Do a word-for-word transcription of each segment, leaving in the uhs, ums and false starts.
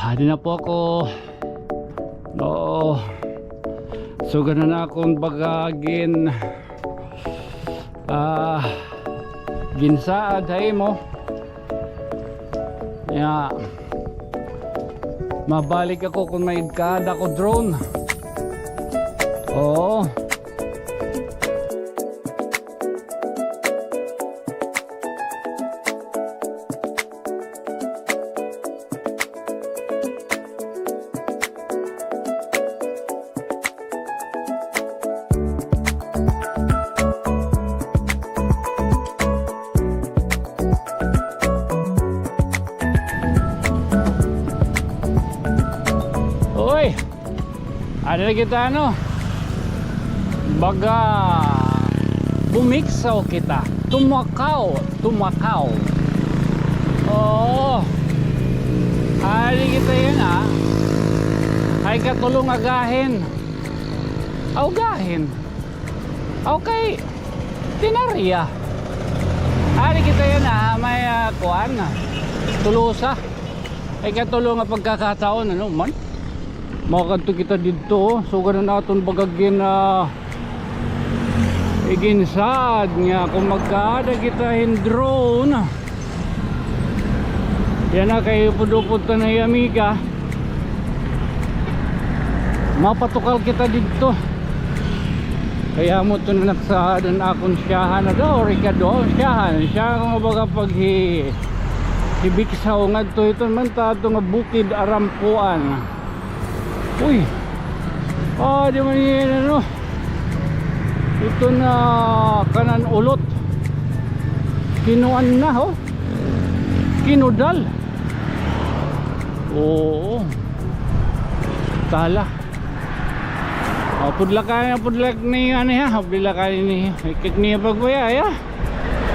Adi na po ako. Oo. Sugad na an akon baga gin-, ah, ginsaad ha imo. Ya. Mabalik ako kon may-ada ako drone. Oo. Uy! Ada na kita, ano? Baga bumiksaw kita. Tumakaw, tumakaw. Oo. Ari kita yana, ah. Hay katulo nga gahin. Aw, gahin. Okay. Tinarya. Ari kita yana, ah, may, ah, kuan, ah, Tolosa. Ay, katulo nga pagkakataon, ano man? Makadto kita didto, oh. Sugad na an aton baga gin-, ah, iginsaad nga kon magkaada kita hin drone. Yana, kay upod-upod ta na hi Amiga. Mapatukal kita didto. Kay amo ito na nakasad an akon siyahan na daw, or ikaduha siyahan. Siya nga baga paghi-, hibiksaw ngadto, ito man ta adto nga Bukid Arampuan. Uy. Ah, di man yan, ano. Ito na kanan ulot. Kinuan na, oh. Kinudal. Oo. Tala. Oh, pudlakan, pudlak ni, ano, ha? Pudlakan ni. Ikit niya pagkuya, ya.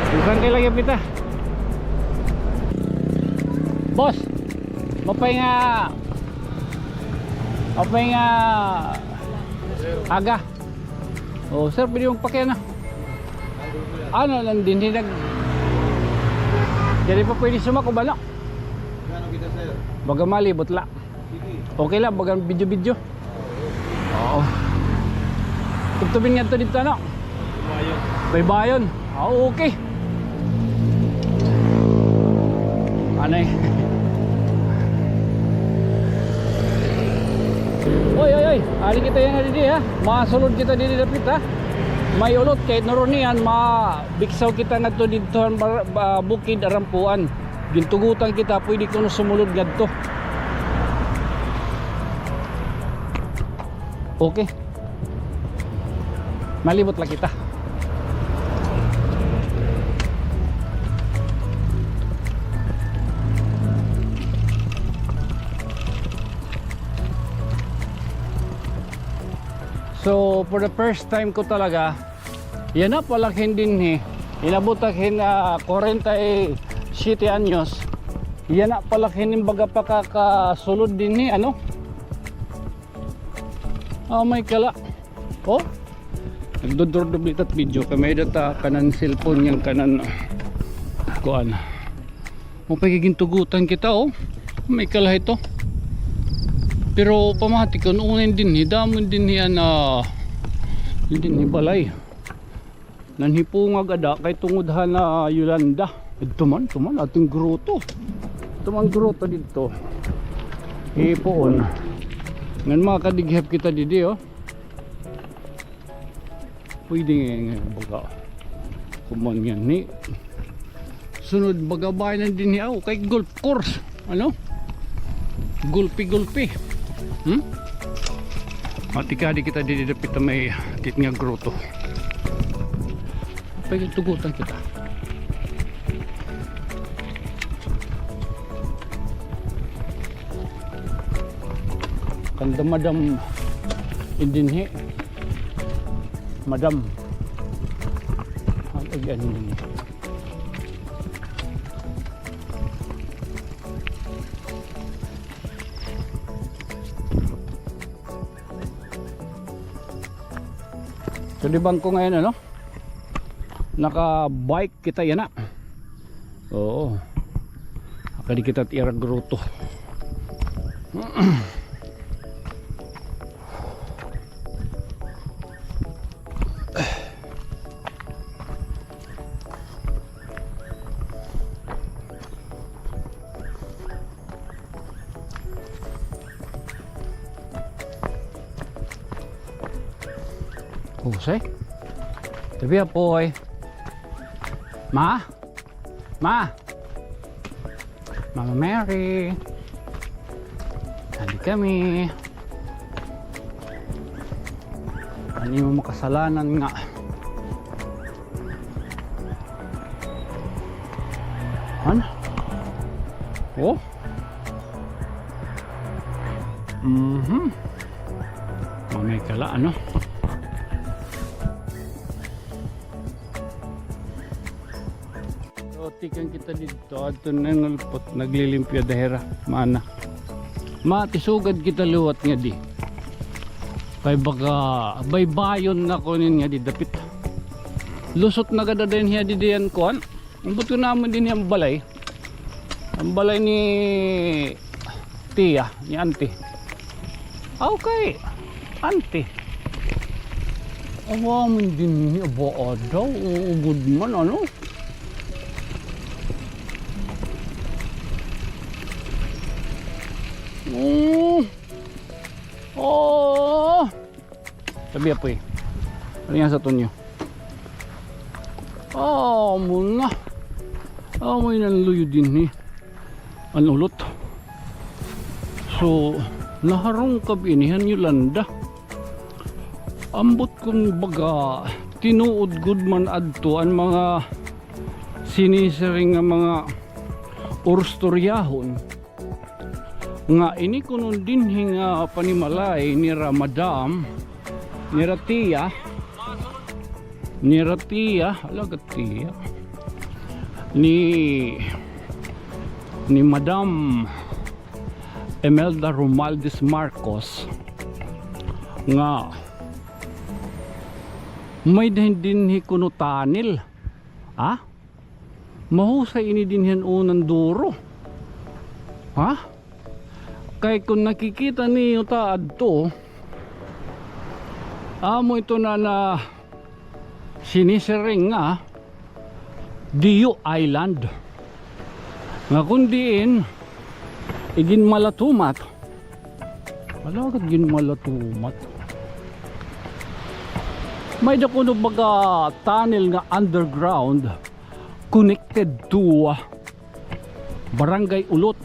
Bisan kay lagi pita. Boss, maupay nga, maupay nga aga. Oh, sir, pwede magpakiana. Ano lang din, hinag-, diri pa pwede sumakob, ano? Magkano kita, sir? Baga malibot la. Sige. Okay lang, baga video-video. Oo. Tubtubin ngadto didto, ano? Baybayon. Ah, okay. Anay. Oy, oy, oy. Ari kita yana didi, ha. Masulod kita didi dapit, ha. May ulot kay nuron niyan, mabiksaw kita ngadto didto han bar-, ba-, Bukid Arampuan. Gintugutan kita, pwede kuno sumulod ngadto. Okay. Malibot la kita. So, for the first time ko talaga, yana pala hin dinhi. Inabot ak hin, ah, kwarenta y siyete anyos. Yana pala hin baga pakakasulod dinhi, ano? Oh, may kala. Oh? Nagdudurdubli tat video kay may-ada ta kanan cellphone niyan kanan, kuan. Maupay kay gintugutan kita, oh. May kala hito. Pero pamati ko, nuon dinhi, damo dinhi an, ah, dinhi balay. Nanhipungag ada kay tungod han, ah, Yolanda. Ito man, ito man, aton groto. Ito man groto didto. Hipoon. Ngan makadighap kita didi, oh. Pwede nga, nga baga. Kuman nga ni. Sunod baga bayan dinhi, oh, kay golf course. Ano? Gulpi-gulpi. Hmm? Matikadi kita didi dapit ha may kit nga groto. Pagtugutan kita. Kanda madam dinhi. Madam. Ang ag-, ano dinhi? So, di bangko ngayon, ano? Naka-bike kita yana. Oo. Akadi kita it ira groto. Husay. Tabi, Apoy. Ma? Ma? Mama Mary. Adi kami. An imo makasalanan nga. Ano? Oh? Mhm. Mamay kala, ano? So, tikang kita didto, adto na nga lupot, naglilimpyo da hira, mana. Matisugad kita liwat ngadi. Kay baga baybayon na kuno ngadi dapit. Lusot na gad ada hiya didi an kuan. Ambot ko namon dinhi an balay. An balay ni tiya, ni auntie. Okay. Auntie. Awa man dinhi, aba, adaw. Oo, good man, ano? Mm. Oh. Tabi, Apoy. Ano yan sa tunyo? Ah, amo na. Amo na an luyo dinhi. An ulot. So, naharungkab ini han Yolanda. Ambot kon baga tinuod gud man adto an mga sinisiring nga mga urustoryahon. Nga ini kuno dinhi nga panimalay nira madam, nira tiya, nira tiya, alagad tiya, ni, ni Madam Imelda Romualdez Marcos, nga may-ada dinhi kuno tunnel. Ha? Mahusay ini dinhi han unan duro. Ha? Kay kon nakikita niyo ta adto, amo ito na, na sinisiring nga Diyo Island. Nga kon diin, iginmalatumat. Alagad ginmalatumat. May-ada kuno baga tunnel nga underground connected to, uh, Barangay Ulot.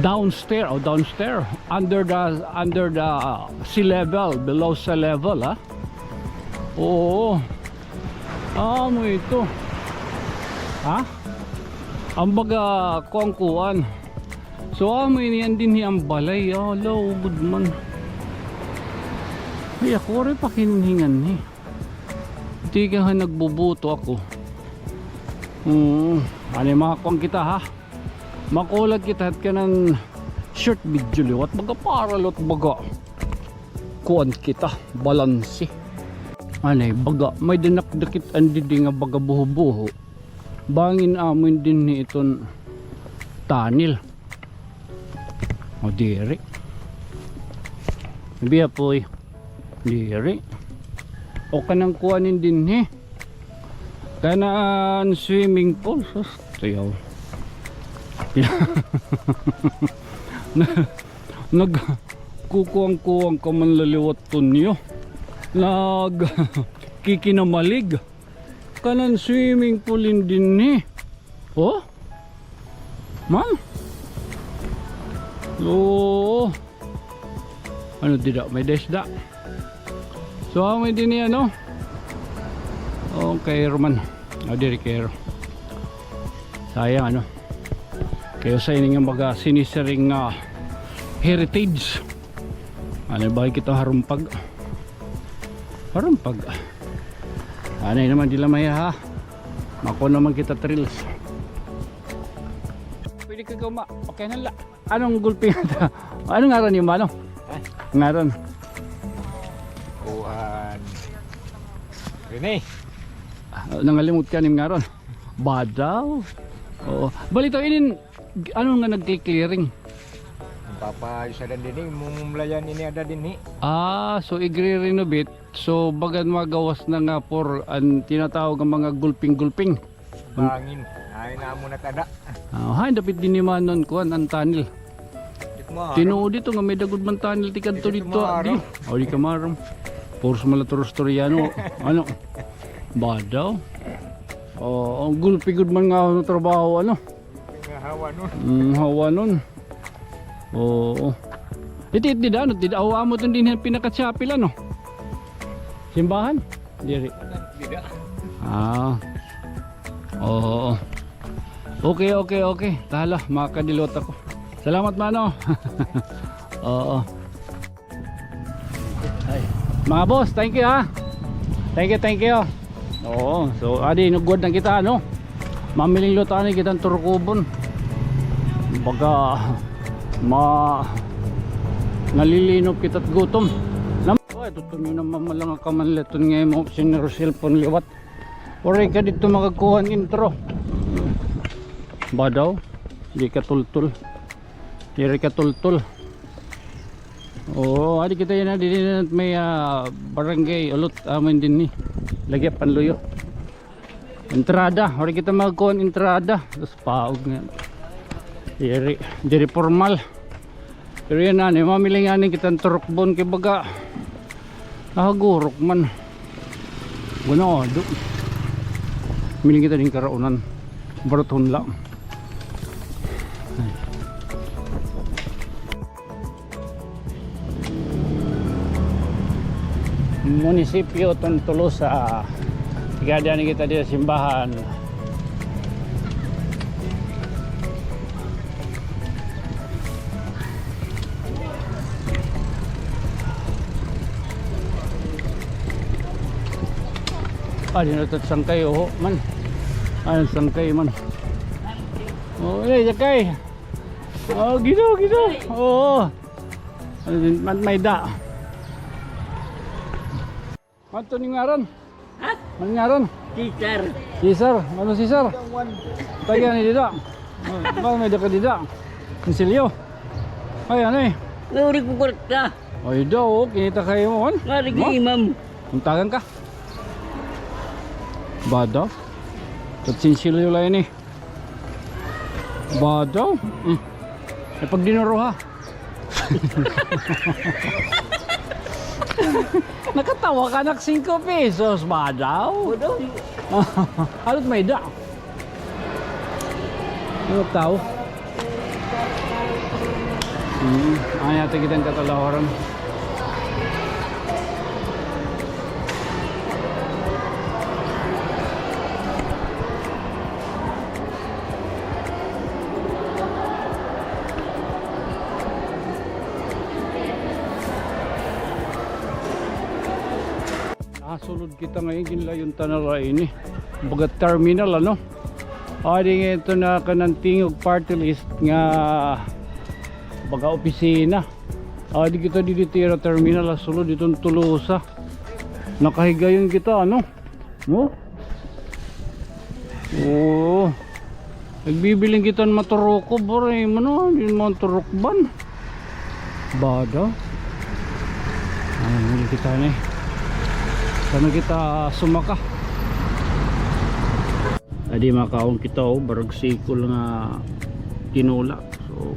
Downstairs, oh, downstairs. Under the, under the sea level, below sea level, ha? Oo. Amo ito. Ha? An baga, kuan-kuan. So, amo ini an dinhi an balay. Ala, ugod man. Ay, ako rin pakinhingan ni. Tikang ha nagbubuto ako. Hmm, ano, mga kuan kita, ha? Makulag kita, hat kanan short video liwat. Baga para liwat, baga kuan kita, balanse. Anay, baga, may dinakdakit an didi nga baga buho-buho. Bangin amo dinhi iton tunnel. O, diri. Biya, Poy. Diri. O, kanan kuan in dinhi. Kanan swimming pool. Sus, tuyaw. Nagkukuwang-kuwang ka man la liwat, Tonyo. Nagkikinamalig. Kanan swimming pool in dinhi. Oh? Ma'am? Oo. Ano dida? May-ada isda. So, amo dinhi, ano? Okay, Roman. O, diri kay Ro-, sayang, ano? Kay usa ini nga mga sinisiring nga heritage. Ano, balik kita harumpag. Harumpag. Anay naman, di la mahiya, ha? Mako naman kita trails. Pwede ka guma-, okay na la. Anong gulpi nga ta? Anong ngaran niyo, Manong? Ha? Ngaran? Kuan. Rene. Ah, nangalimot ka nim ngaran. Badaw. Oo. Balito, inin, ano nga nagki-clearing? Papaayos ada dinhi, mumumlayan ini ada dinhi. Ah, so igre-renovate. So, bagan magawas na nga for an tinatawag nga mga gulping-gulping. Bangin. Ay, namo na tada. Ah, hay, dapit dinhi man an kuan, an tunnel. Di ko maaram. Tinuod ito nga may-ada gud man tunnel tikadto didto, ah, di. O, di ka maaram. Puros man la turistorya, no? Ano? Badaw. O, an gulpi gud man nga trabaho, ano? Nga hawanon. Mm, hawanon. Oo. Iti, iti, dida, ano, dida, awa mo iton dinhi an pinaka-chapel, ano? Simbahan? Diri. Dida. Ah. Oo. Okay, okay, okay. Tahala, makakadilot ako. Salamat, mano. Oo. Ay. Mga boss, thank you, ha. Thank you, thank you. Oo, so adi, nagwad na kita, no? Mamiling lutaan kita an turukubon. Baga ma nalilinop kita gutom. Nam- Oy, tutunyo na mamalang ka man leton nga mo sinero cellphone liwat. Waray ka didto makakuha hin intro. Badaw, di ka tultol. Diri ka tultol. Oo, adi kita yana, diri na may, ah, barangay Ulot, amin dinhi. Lagi panluyo. Entrada, waray kita magkuan entrada. Tapos paog nga. Diri, diri formal. Pero yana, ni, mamiling ani kita hin turukbon kay baga. Nakagurok man. Gunado. Miling kita ning karaunan. Baraton la. Munisipyo ton Tolosa. Igadi ani kita diri simbahan. Ah, di na ito sangkay, oho, man. Ah, sangkay man. Oh, eh, sakay. Oh, gido, gido. Oo. Ano din, man, may da. Ano to ning ngaran? Ha? Ano ngaran? Cesar. Cesar. Ano Cesar? Taga ni dida. Ba may da ka dida? Sinsilyo. Ay, ano eh? Nauri ko kwarta. Ay daw, oh, kinita kayo mo, man. Mari mo? Imam. Untagan ka. Badaw. Tat sinsilyo la ini. Badaw. Mm. Ay, pag dinuro, ha? Nakatawa ka, nak, singko pesos, badaw. Badaw. Halos may da. Ano tao? Hmm, ay, ate, kitang katalahoran. Nasulod kita ngay-an, ginlayon ta na la ini. Baga terminal, ano? Adi ngay-an ito na kanan Tingog Party List nga baga opisina. Adi kita didi tira terminal, ha sulod iton Tolosa. Nakahigayon kita, ano? No? Oo. Nagbibiling kita hin maturukob, bro, eh, mano, di man turukban. Bada. Ay, hindi kita ni. Sana kita sumaka. Adi, makaon kita, oh, barag sikol nga tinola. So,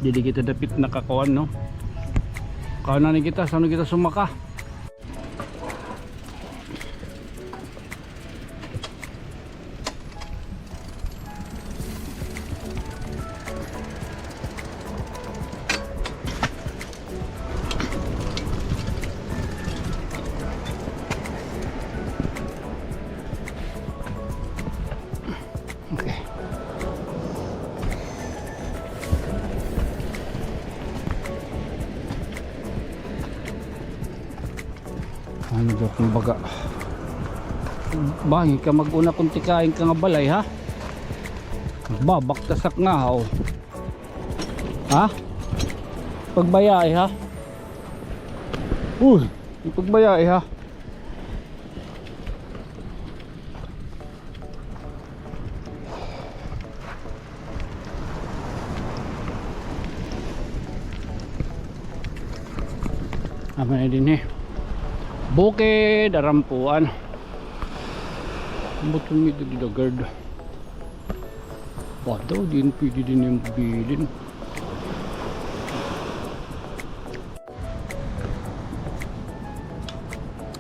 didi kita dapit nakakuan, no? Kaon na ni kita, sana kita sumaka. Okay. Ano daw kung baga? Bangi ka mag-una kung tikain ka nga balay, ha? Babaktasak nga, ha, oh. Ha? Pagbayai, ha? Uy, pagbayai, ha? Amo na dinhi. Bukid Arampuan. Buto mi didi dagard. Padaw, diin pwede dinhi mabilin.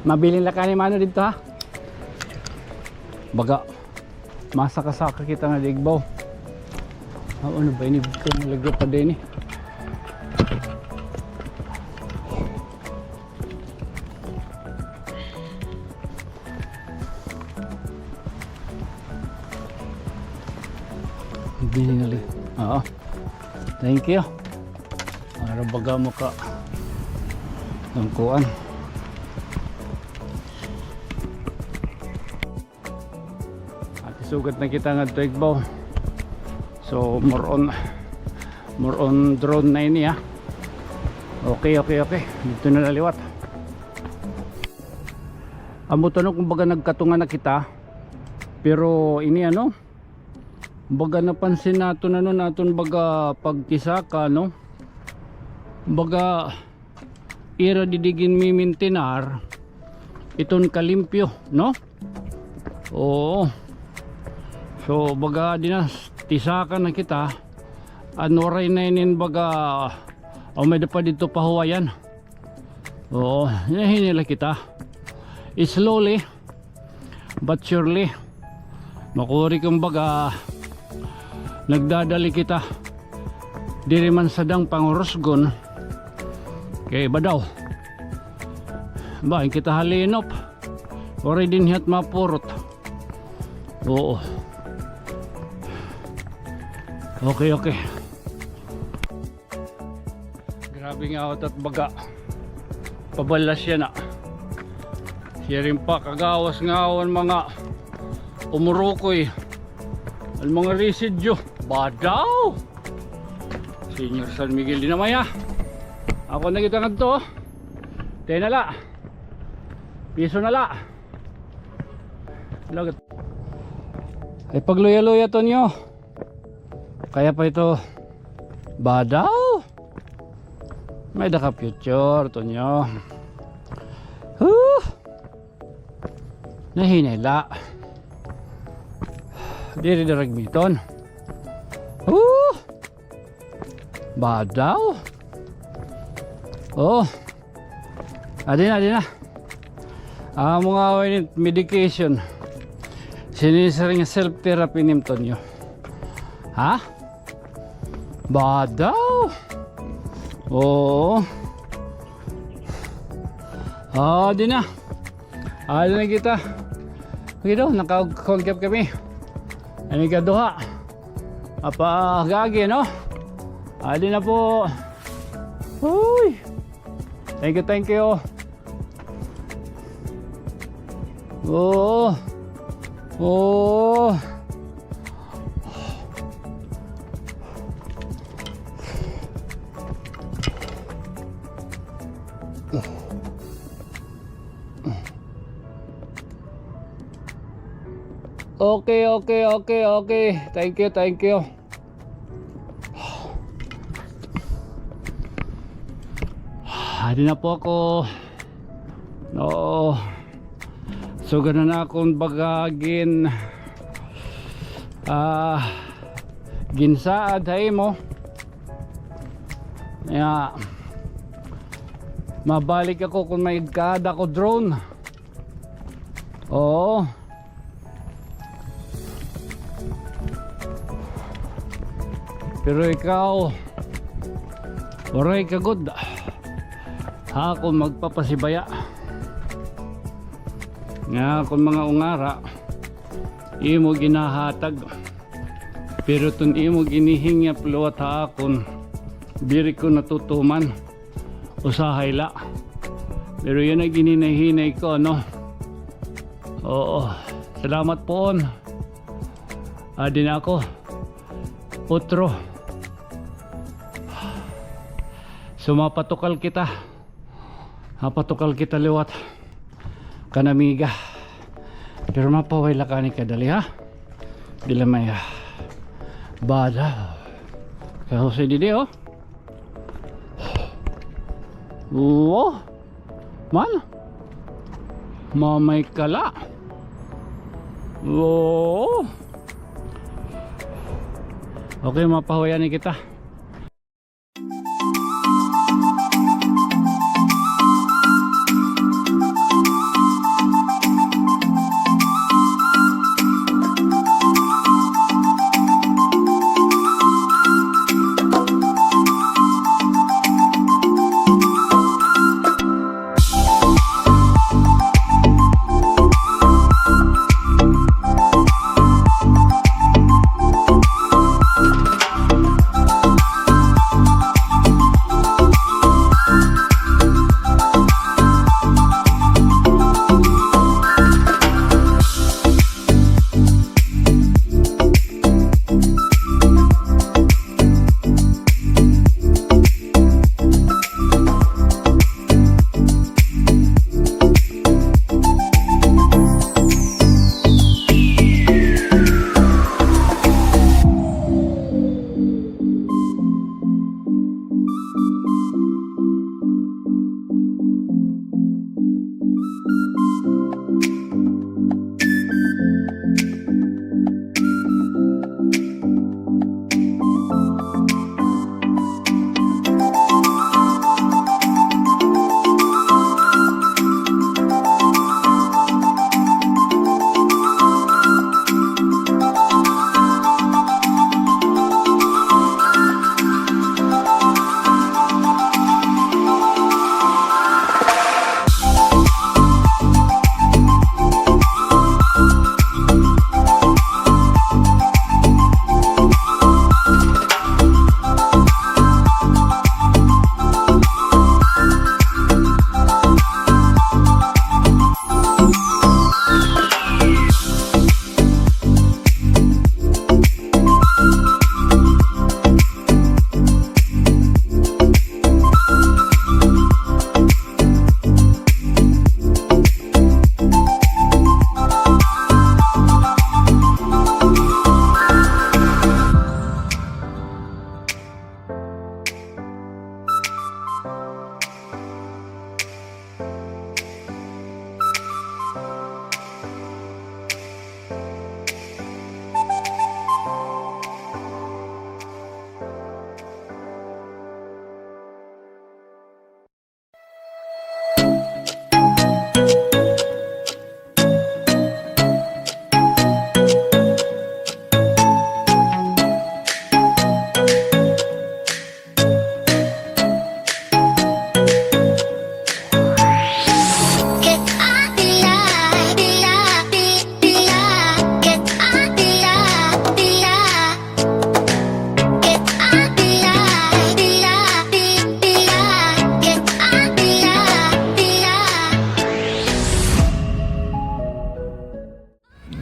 Mabilin la kani mano didto, ha? Baga. Masaka-saka kita nga di igbaw. Ah, ano ba ini? Ito, malagya pa din eh. Binili. Oo. Thank you. Para baga mo ka ang kuan. At isugat na kita ngadto igbaw. So, more on, more on drone na ini, ha. Okay, okay, okay. Didto na la liwat. Amo to, no, kumbaga nagkatunga na kita. Pero ini, ano, baga napansin naton, ano, naton baga pagtisaka, no? Baga ira didi ginmimintinar iton kalimpyo, no? Oo. So, baga adi na, tisaka na kita. An waray na inin baga, o, may-ada pa didto pahuwayan. Oo, hinay-hinay la kita. Slowly but surely. Makuri kumbaga, nagdadali kita. Diri man sadang pangurusgon. Kay iba daw. Ba, kita halinop. Waray dinhi it mapurot. Oo. Okay, okay. Grabe nga awat at baga. Pabalas siya na. Siring pa kagawas nga awan mga umurukoy. An mga residyo. Badaw! Señor San Miguel, di na maya. Ako na kita ngadto. Ten na la. Piso na la. Lagat. Ay, pagluya-luya, Tonyo. Kaya pa ito. Badaw. May-ada ka future, Tonyo. Huh! Nahinay la. Diri daragmiton. Huh! Badaw. Oh. Adi na, adi na. Amo nga, ah, ini medication. Sinisiring self-therapy ni Tonyo. Ha? Badaw. Oo. Ah, adi na. Adi na kita. Okay daw, naka-contact kami. An ikaduha. Apa, gagi, no? Adi na po. Uy. Thank you, thank you. Oo. Oo. Okay, okay, okay, okay. Thank you, thank you. Adi na po ako. Oo. Sugad na an akon baga gin-, ah, ginsaad ha imo. Ya. Mabalik ako kon may kaada ko drone. Oo. Pero ikaw, waray ka gud ha akon magpapasibaya nga akon mga ungara, imo ginhahatag. Pero iton imo ginihingyap liwat ha akon, diri ko natutuman. Usahay la. Pero yana ginhinay-hinay ko, ano. Oo. Salamat poon. Adi na ako. Otro. So, mapatukal kita. Mapatukal kita liwat kan amiga. Pero mapaway la kani kadali, ha? Dili may, ah, bada. Kay Jose didi, oh. Oo. Mal. Mamay kala. Oo. Okay, mapahuyan ni kita.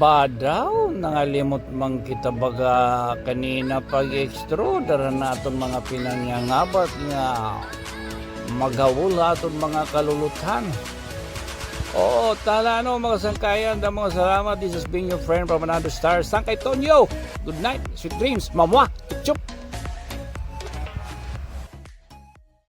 Ba daw, nangalimot man kita baga kanina pag-extrude, dara na aton mga pinangyangabot nga maghawol ha aton mga kaluluthan. Oo, tala, ano, mga sangkayan, damo nga salamat. This has been your friend from another star, Sangkay Tonyo. Good night, sweet dreams, mamwa, chup.